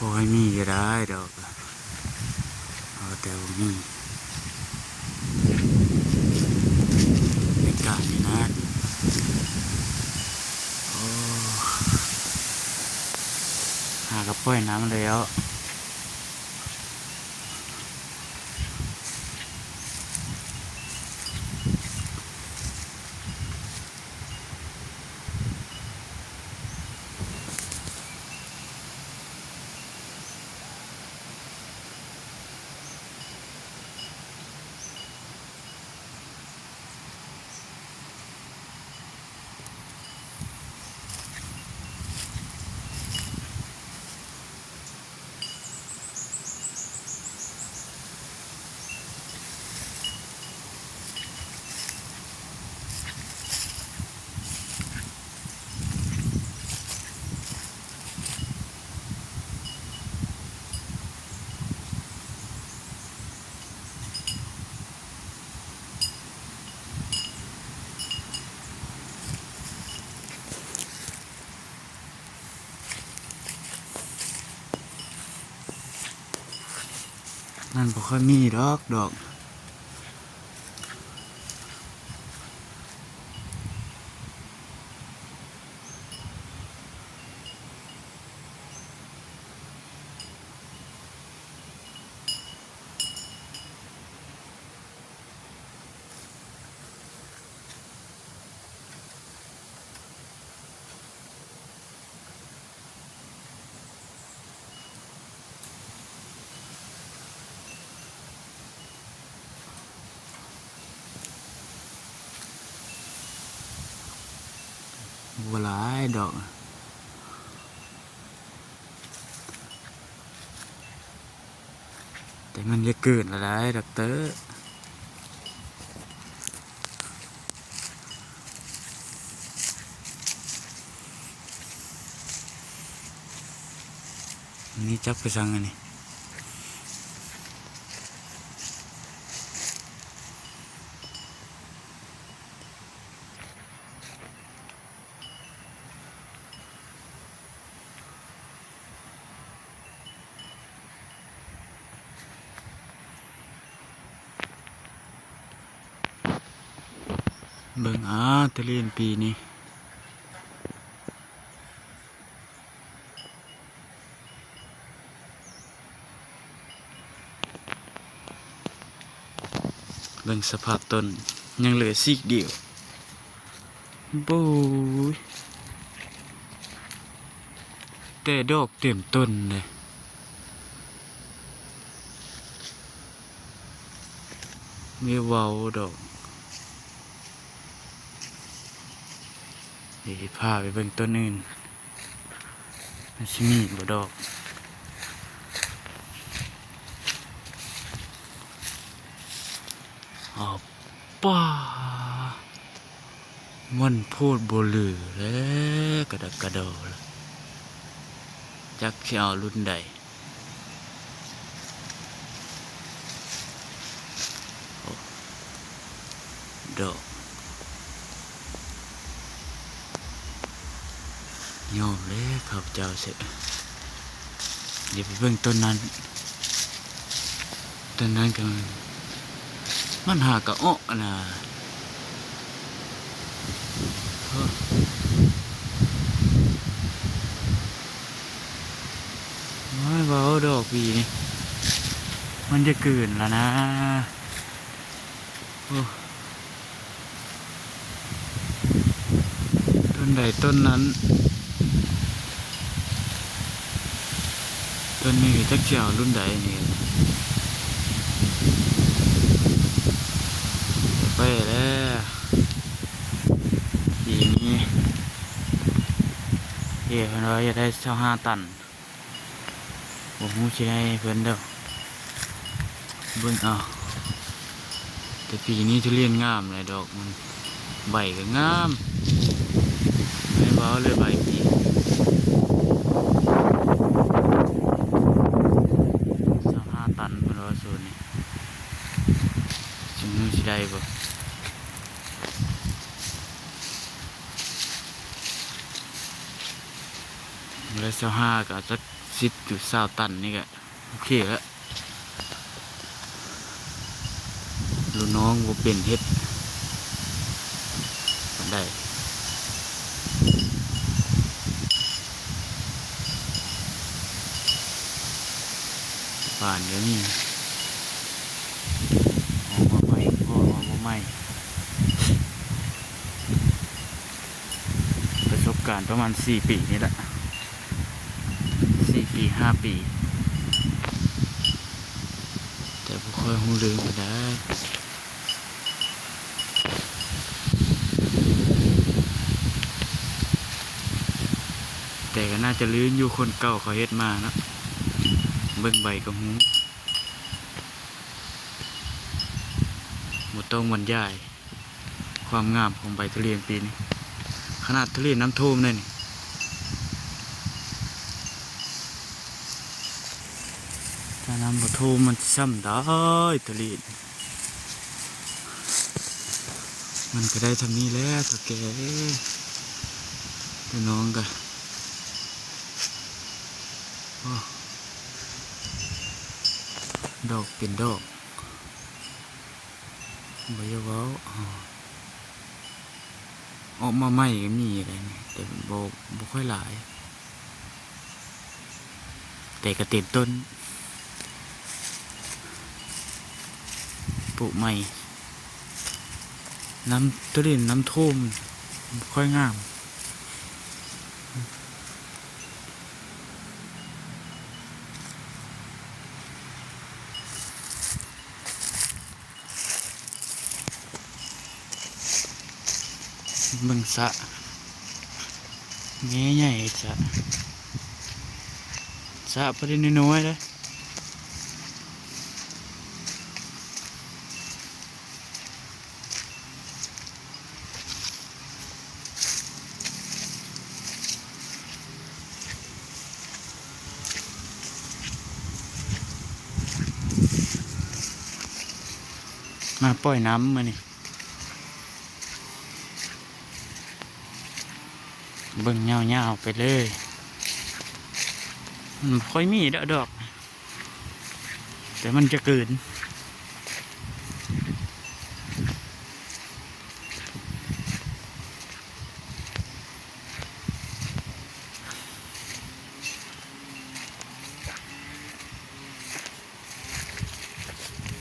ບໍ່ໃຫ້ມີກໍໄດ້ດອກ ເອົາແຕ່ບໍ່ມີ ໃນການນີ້ນະ. ໂອ້ ຫາກໍປ່ອຍນ້ຳແລ້ວ. ມັນບໍ່ຄ່ອຍມີດອກດອກ. ບໍ່ຫຼາຍດອກ. ແຕ່ມັນຈະເກີນລະໄດ໋ດັອກເຕີ. ອັນນີ້ຈັບໄປສັງອັນນີ້. ເບິ່ງ ອາ ທຸລຽນປີນີ້ ເບິ່ງສະພາບຕົ້ນ ຍັງເຫຼືອຊີກດຽວ. ໂອ້ຍ ແຕ່ດອກເຕັມຕົ້ນເລີຍ. ມີເວົ້າດອກ. ເດ ພາໄປເບິ່ງຕົ້ນອື່ນ ມັນຊິມີບໍ່ດອກ. ອາ ປ້າ ມັນໂພດບໍ່ເຫຼືອແລ້ວ ກະດະກະດໍລະ ຈັກຊິເອົາລຸ້ນໃດ. ໂອ້ ດອກ ຍອມແລ້ວຂ້າພະເຈົ້າເສຍ. ດຽວໄປເບິ່ງຕົ້ນນັ້ນ ຕົ້ນນັ້ນກໍມັນຫາກະເອາະນະ. ໂອ້ ໂອ້ຍ ເວົ້າດອກປີນີ້ ມັນຈະເກີນລະນະ. ໂອ້ ຕົ້ນໃດຕົ້ນນັ້ນ ຕົ້ນນີ້ຈັກຊິເອົາລຸ້ນໃດນີ້ ໄປແລ້ວ. ປີນີ້ ເອີ ເພິ່ນວ່າຢາກໄດ້ຊາວຫ້າຕັນ. ບໍ່ຮູ້ຊິໃຫ້ເພິ່ນດອກ ເບິ່ງເອົາ. ແຕ່ປີນີ້ທຸລຽນງາມຫຼາຍດອກມັນ ໃບກໍງາມ ແມ່ນເວົ້າເລີຍໃບປີ ຊາວຫ້າຕັນເພິ່ນວ່າໂຊນນີ້ ຊິຮູ້ຊິໄດ້ບໍ່? ແລ້ວຊາວຫ້າກໍເອົາຈັກ ສິບຈຸຊາວຕັນນີ້ກະໂອເຄລະ. ລູກນ້ອງບໍ່ເປັນເຮັດປານໃດ. ຫວານກະມີ ອອກມາໃໝ່ ກໍອອກມາໃໝ່. ປະສົບການປະມານສີ່ປີນີ້ແຫຼະ ສີ່ປີ ຫ້າປີ ແຕ່ບໍ່ຄ່ອຍຮູ້ເລື່ອງປານໃດ. ແຕ່ກະໜ້າຈະລື່ນຢູ່ ຄົນເກົ່າເຂົາເຮັດມາເນາະ ເບິ່ງໃບກະຮູ້ ບໍ່ຕ້ອງບັນຍາຍ. ຄວາມງາມຂອງໃບທຸລຽນປີນີ້ ຂະໜາດທຸລຽນນ້ຳຖ້ວມເດ້ນີ້ ຖ້ານ້ຳບໍ່ຖ້ວມມັນຊິຊ້ຳໄດ້ທຸລຽນ. ມັນກະໄດ້ສ່ຳນີ້ແຫຼະເຖົ້າແກ່ເອີຍ ພີ່ນ້ອງກະ ໂອ້ ດອກເປັນດອກ. ບໍ່ຢາກເວົ້າ ອອກມາໃໝ່ກະມີໄດ໋ນີ້ ແຕ່ບໍ່ ບໍ່ຄ່ອຍຫຼາຍ ແຕ່ກະເຕັມຕົ້ນ ປູກໃໝ່. ນ້ຳ ໂຕນີ້ນ້ຳຖ້ວມ ບໍ່ຄ່ອຍງາມ. ເບິ່ງສະ ແມ່ໃຫຍ່ສະ ສະບໍ່ໄດ້ນ້ອຍໆເດ້. ມາປ່ອຍນ້ຳມື້ນີ້ ເບິ່ງຍາວໆໄປເລີຍ. ມັນບໍ່ຄ່ອຍມີດອກ ດອກ ແຕ່ມັນຈະເກີນ